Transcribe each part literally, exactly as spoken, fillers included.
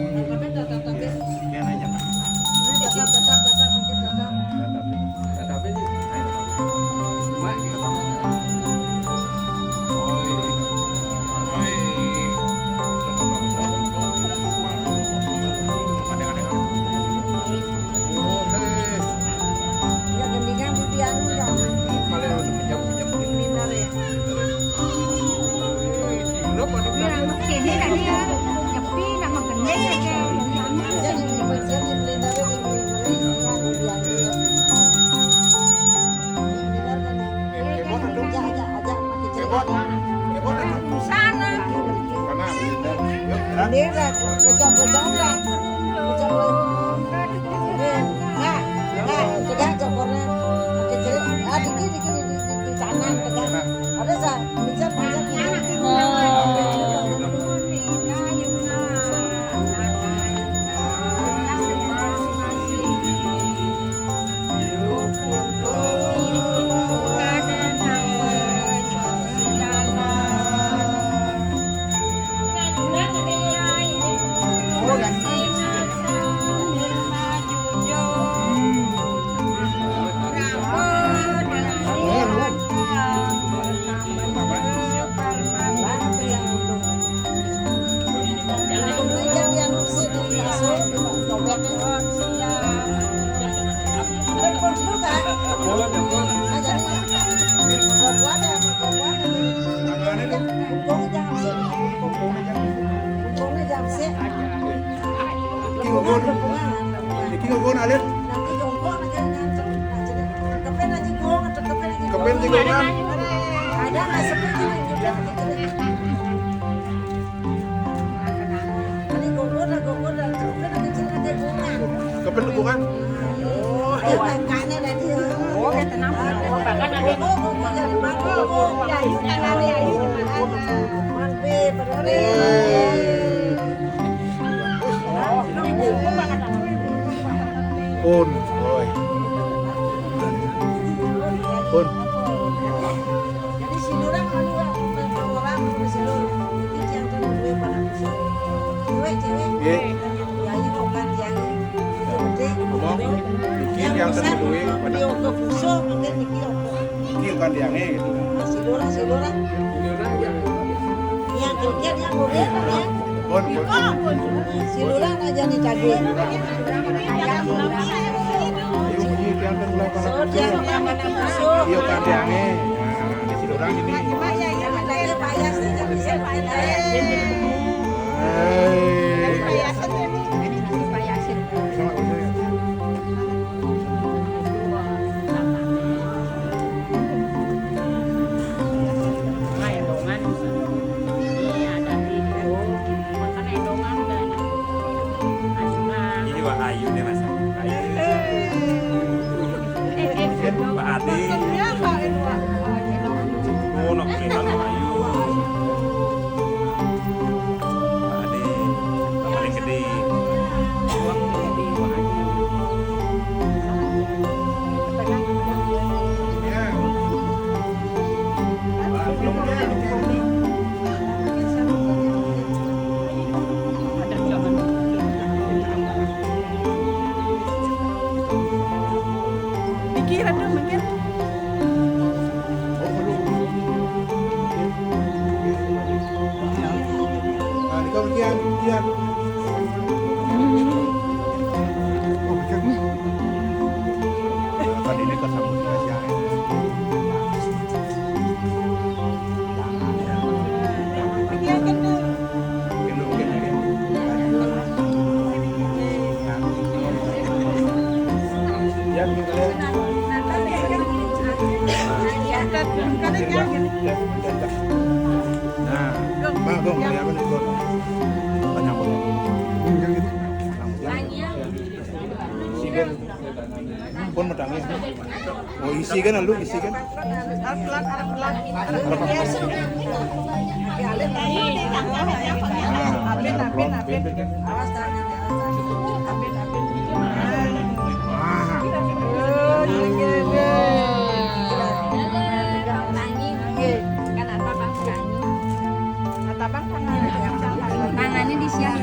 Ini aja, Pak. Ini tetap, tetap, tetap, mungkin tetap. Tetap. Tetap ini. Ayo, Pak. Cuma kita, oh, ini. Ada, ada. Oh, eh. Ya, gendingan di anu ya. Paling pinjam, pinjam. Pintar ya. Iya, kene tadi ya. Nyepi, nak magending aja. Jadi, sana. Ini lah, kejam-kejam lah. Kejam lah. Nah, nah, tegak cokornya. Pakai celik. Ah, dikit, dikit, di, di, di sana, tegak. Ada sa, pijat, pijat, pijat. Iki ngogon, iki ngogon, Alin. Kepen jenggongan. Kepen jenggongan. Oh, iya. Oh, ya, tenang. Oh, bahkan ada. Ya, yuk, tenang, ya, yuk. Pun, boy. Pun. Jadi si Lurah kalau orang, orang si Lurah, itu yang kan dua para cewek, cewek. Iya. Ya, ini bukan yang gede. Ngomong, iki yang kan dua pada. Dia ke Puso, mungkin iki. Iki kan diange gitu. Nah, si Lurah, si Lurah. Yang kerja dia boleh kan ya? Pun, pun. Si Lurah aja nih tadi. Ayo, iki yang kan mulai pada. So, dia makan susu. Iya kan diange. Nah, si Lurah ini. Hei. Ini wah ayu nih, Mas. Ayu. Pak Ade. Oh, nak kelihatan ayu. Pak Ade. Paling gede. Pikiran dong, mungkin. Nah, ini kau kian, kian. Oh, betul nih. Tadi ini kesambut kasih air. Nah, Bang, Bang, kayak apa nih, Bang? Banyak, Bang. Pun medangnya. Oh, isi kan, lu isi kan? Tangannya di sini.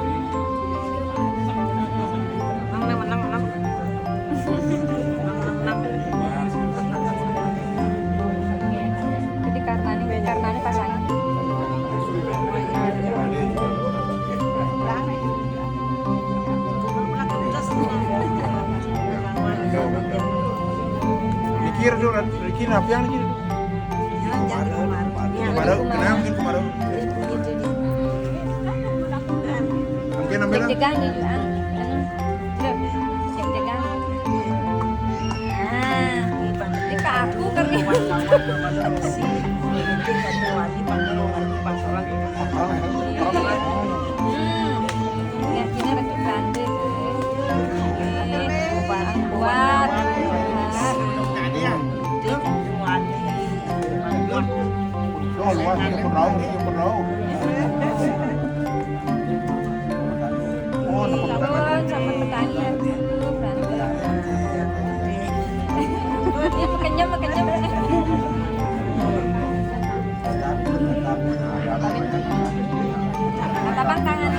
Menang, menang, menang. Menang, menang, menang. Jadi karena ini, karena ini pasangan. Riki dulu, Riki Rafian gitu. Kemarin, kenapa mungkin kemarin? Mungkin ambil. Deg-degan ya, Juan. Anu, Jep, deg-degan. Nah, ini ke aku kering. Hmm. Yakinnya rada bandel. Oke, barang kuat. Nah. Oh, luar, dia pun tahu, dia pun tahu. Oh, teman-teman. Sampun petani ya, Bu, berarti. Iya, pekenyem, pekenyem. Tatapan tangan.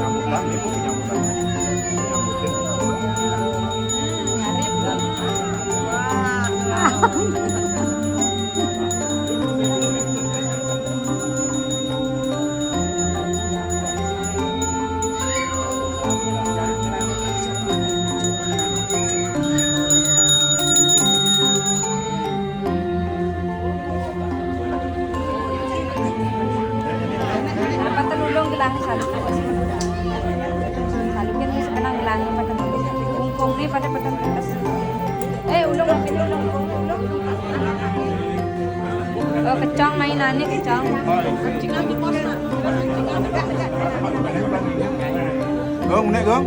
Penyambutan, ibu penyambutan. Penyambutan. Hmm, ngarep banget. Apa tenulung gelang salut? Salukin wis kenang gelang apa tenulung? Ungkungnya pada pada kertas. Eh, ulung apa ini ulung? Oh, kecong mainannya kecong. Gong, nek, Gong.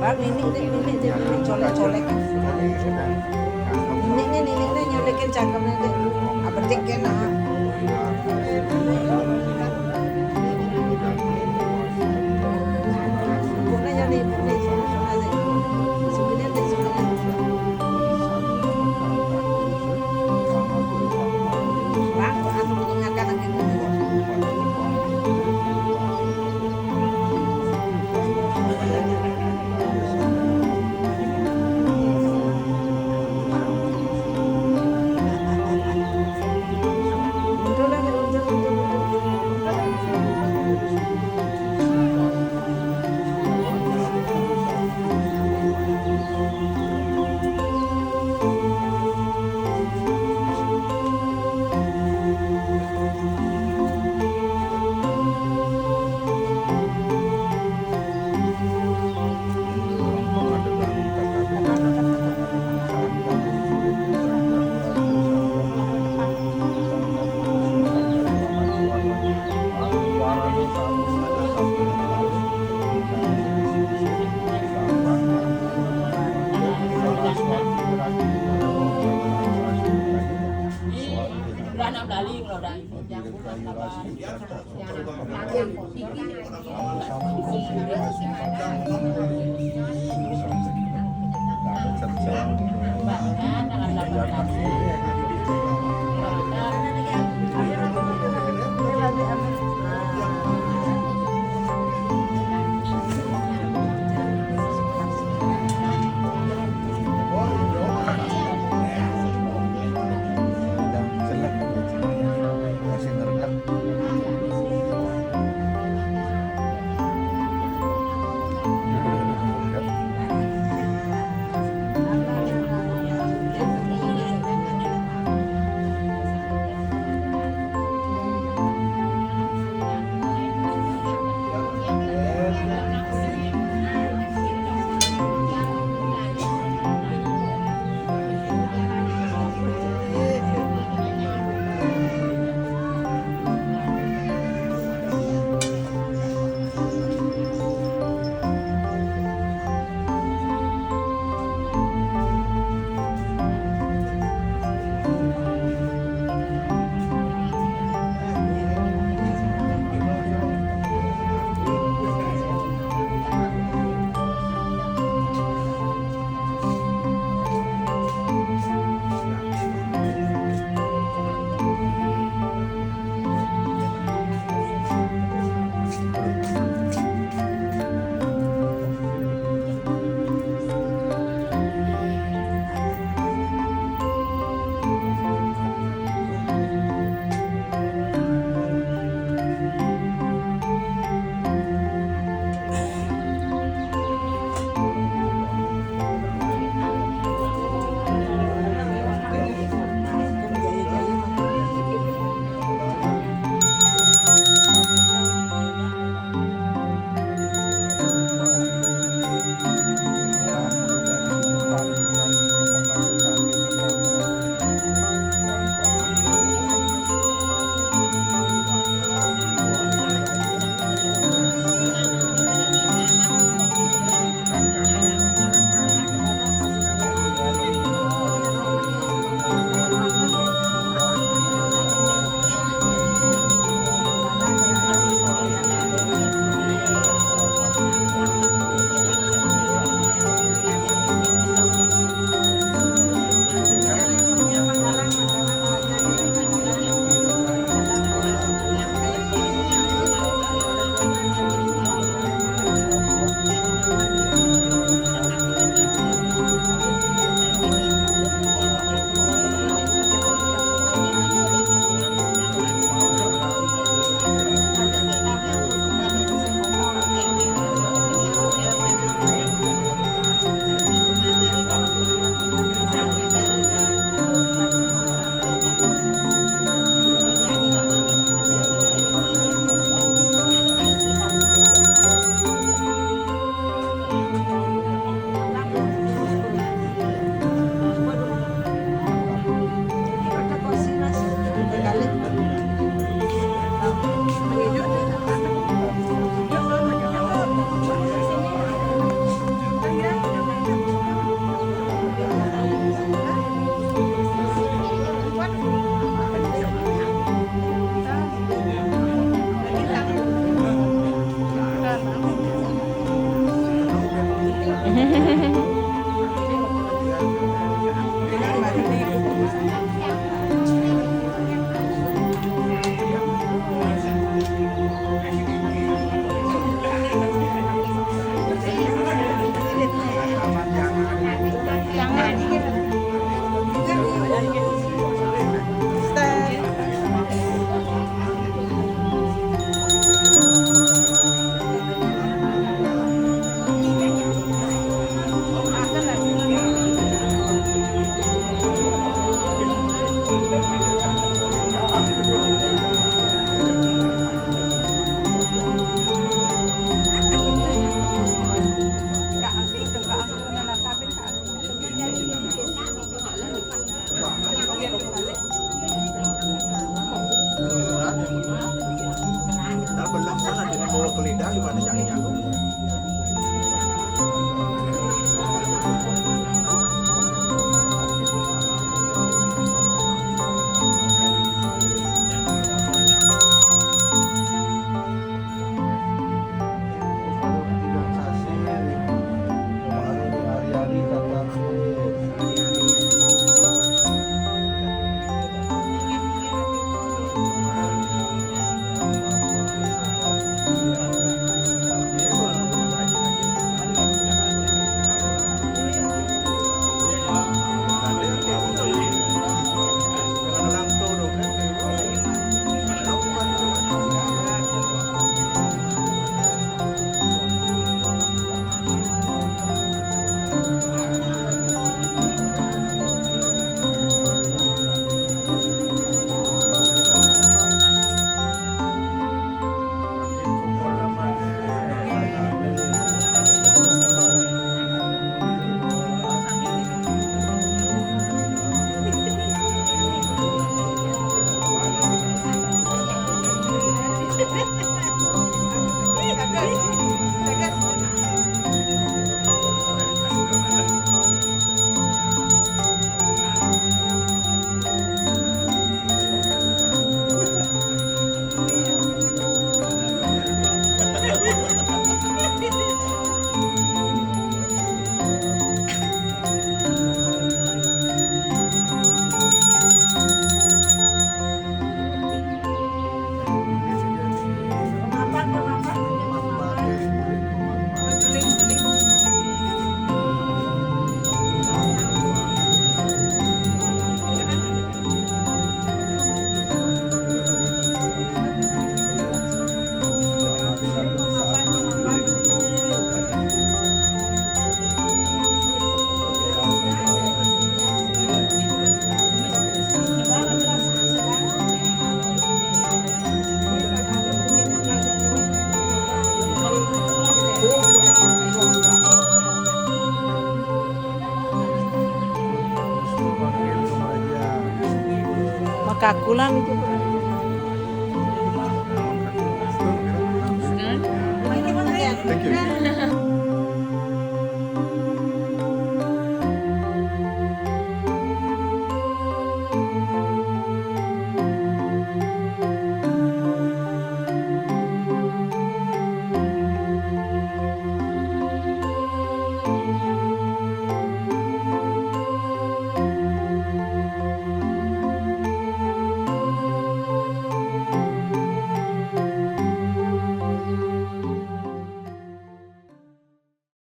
Nini dek, nini dek, nini colek-colek. Nini, nini, nini nyolekin cangkemnya dek. Apa dek kena? Ibunya nyari, ibunya, ibunya, ibunya dek. Sukunya dek, sukunya. Bang, aku mengingatkan lagi. Dahil ba lang sana, di na ko kalida, iba na siya niya. Makakulan itu.